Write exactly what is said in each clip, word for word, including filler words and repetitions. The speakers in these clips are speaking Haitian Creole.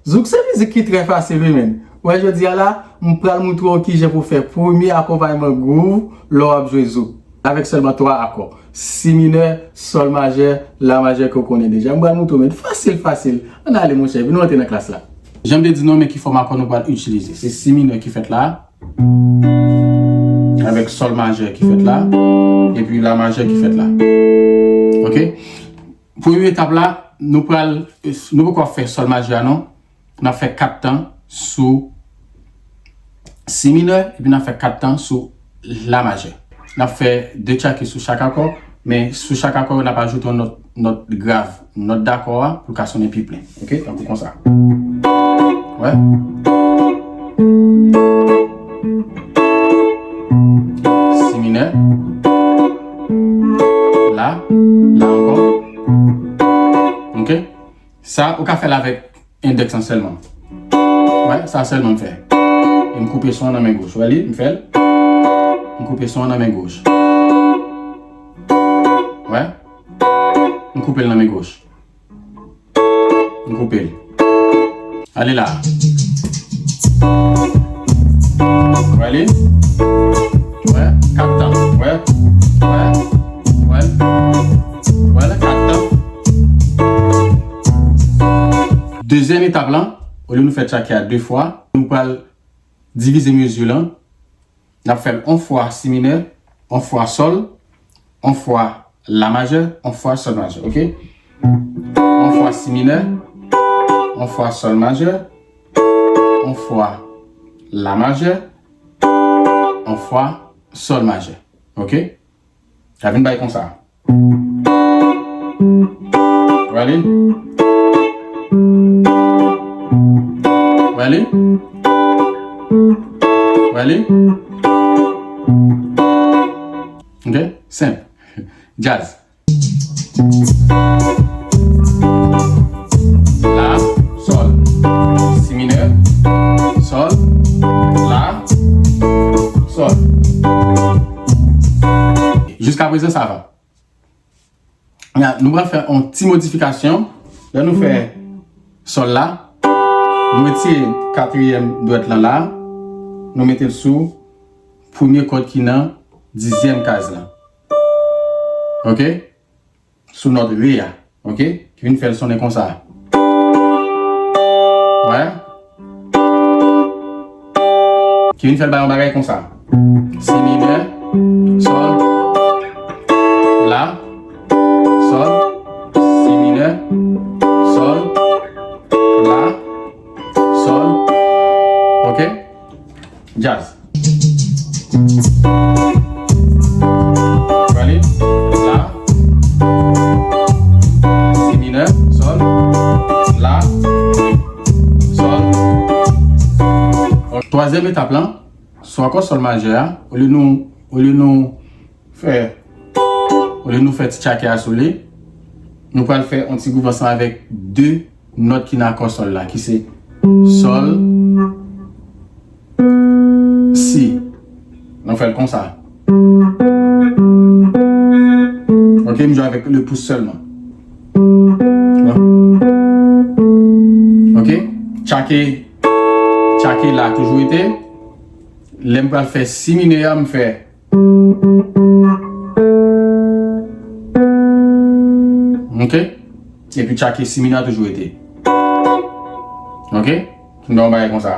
Zouk se mizik ki trè fasil, wi, menn. Wè, jodi a la, m pral moutre w kijan pou fè premye akonpayman groove lè w ap jwe zouk. Avèk sèlman twa akò. Si minè, sòl majè, la majè ke w konnen deja. M pral moutre w, menn. Fasil, fasil. Ann ale, monchè. Vin nou antre nan klas la. Jan m te di nou, men ki fòm akò nou pral itilize. Se si minè ki fèt la. Avèk sòl majè ki fèt la. Epi la majè ki fèt la. Oke? Premye etap la, nou pral, nou poko ap fè sòl majè a non. N ap fè kat tan sou si minè, epi n ap fè kat tan sou la majè. N ap fè de tchake sou chak akò, men sou chak akò yo, n ap ajoute yon nòt, nòt grav, nòt dakò a, pou l ka sonnen pi plen. Oke? Tankou konsa. Wè? Si minè. La, la ankò. Oke? Sa, ou ka fè l avèk endèks lan sèlman. Wè, sa sèlman m fè. E m koupe son an nan men goch. Wè li, m fè l. M koupe son an nan men goch. Wè. M koupe l nan men goch. M koupe l. Ale la. Wè li. Wè, kat tan. Wè. Wè. Wè. Wè la, kat tan. Dezyèm etap lan, olye nou fè tchake a de fwa, nou pral divize mezi lan. N ap fè l yon fwa si minè, yon fwa sòl, yon fwa la majè, yon fwa sòl majè, oke? Yon fwa si minè, yon fwa sòl majè, yon fwa la majè, yon fwa sòl majè, oke? Sa vin bay konsa. Wè li? Wè li? Wè li? Ok, senp. Djaz. La, sòl, si minè, sòl, la, sòl. Jiska prezan, sa va. Kounye a, nou pral fè yon ti modifikasyon. Lè nou fè sòl la, nou retire katriyèm dwèt lan la, nou mete l sou premye kòd ki nan dizyèm kaz lan. Ok? Sou nòt re a. Ok? Ki vin fè l sonnen konsa. Wè? Ki vin fè l bay yon bagay konsa. Si minè, sòl, la, sòl, si minè, sòl, la, sòl. Ok? Djaz. Prale, la, si minè, sòl, la, sòl. Twazyèm etap lan, sou akò sòl majè a, olye nou, olye nou fè, olye nou fè ti tchake a sou li, nou pral fè yon ti gwouv ansanm avèk de nòt ki nan akò sòl la, ki se sòl, si. Nou fè l konsa. Ok, m jwe avèk le pous sèlman. Ok, tchake, tchake la toujou rete. Lè m pral fè si minè a, m fè Ok? Epi tchake si minè a toujou rete. Ok? M ba yon bagay konsa.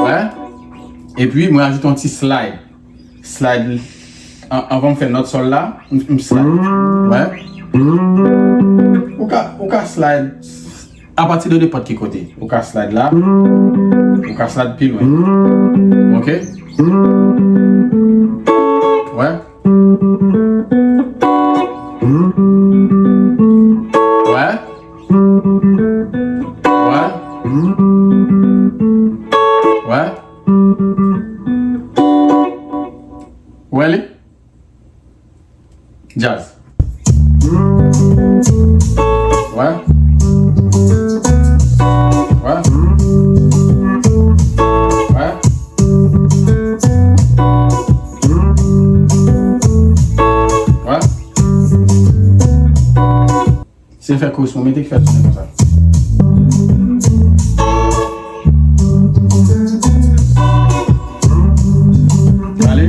Wè? Epi mwen ajoute yon ti slide. Slide an-, anvan m fè nòt sòl la, m, m slide. Wè? Ou ka, ou ka slide. Apati de nenpòt ki kote. Ou ka slide la. Ou ka slide pi lwen. Ok? Wè? Wè? Wè? Wè? Wè li? Djaz. Wè. Wè. Wè. Wè. Fè korespondan, mete ki fè l sonnen konsa. Ale.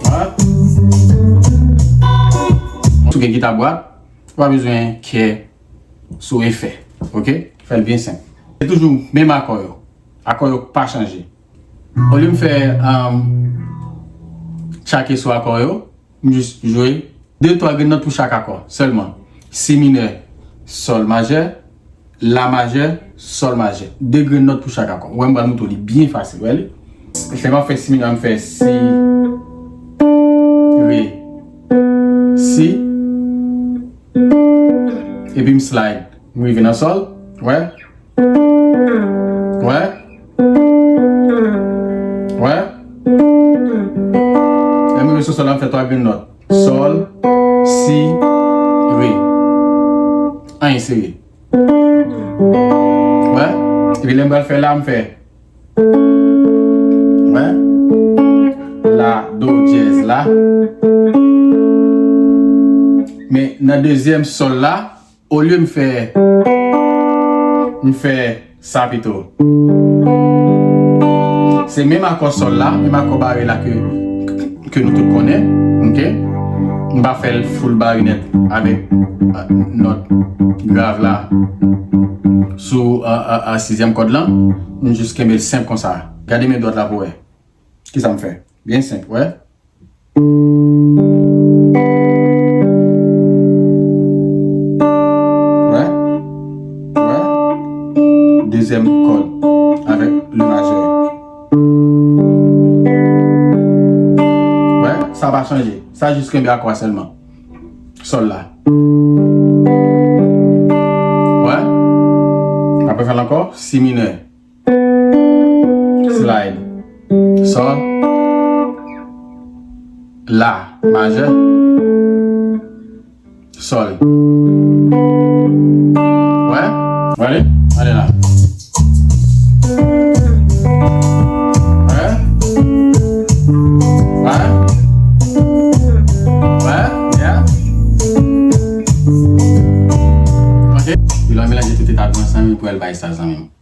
Wè. Si w gen gita bwat, ou pa bezwen kè sou efè. Oke? Fè l byen senp. Se toujou menm akò yo. Akò yo pa chanje. Olye m fè, um, tchake sou akò yo, m jis jwe de twa grenn nòt pou chak akò sèlman. Si minè, sòl majè, la majè, sòl majè. De grenn nòt pou chak akò. Ou wè m pral moutre w li byen fasil, wè li. Lè m ap fè si minè, m fè si, re, si, epi m slide. M rive nan sòl, wè. Wè. Wè. Lè m rive sou sòl la, m fè twa grenn nòt. Sòl, si, re. Anyen sere. Wè. Epi lè m pral fè la, m fè. Wè. La, do, dyèz, la. Men nan dezyèm sòl la, olye m fè, m fè sa pito. Se menm akò sòl la, menm akò bare la ke, ke nou tout konnen, oke? M pa fè l full bare nèt avèk, euh, nòt grav la sou, euh, euh, euh, sizyèm kòd lan. M jis kenbe l senp konsa. Gade men dwat la pou wè. Kisa m fè? Byen senp, wè. Wè. Wè. Dezyèm kòd avèk le majè. Wè, sa pa chanje. Sa jis kenbe akò a sèlman. Sòl la. Wè. Apre fè l ankò, si minè. Slide. Sòl. La majè. Sòl. Wè? Wè, ale? Ale la. Wè? Wè? Wè? Yeah? Ok. Pi lè w melanje tout eta yo ansanm, pou al bay sa, zanmi m.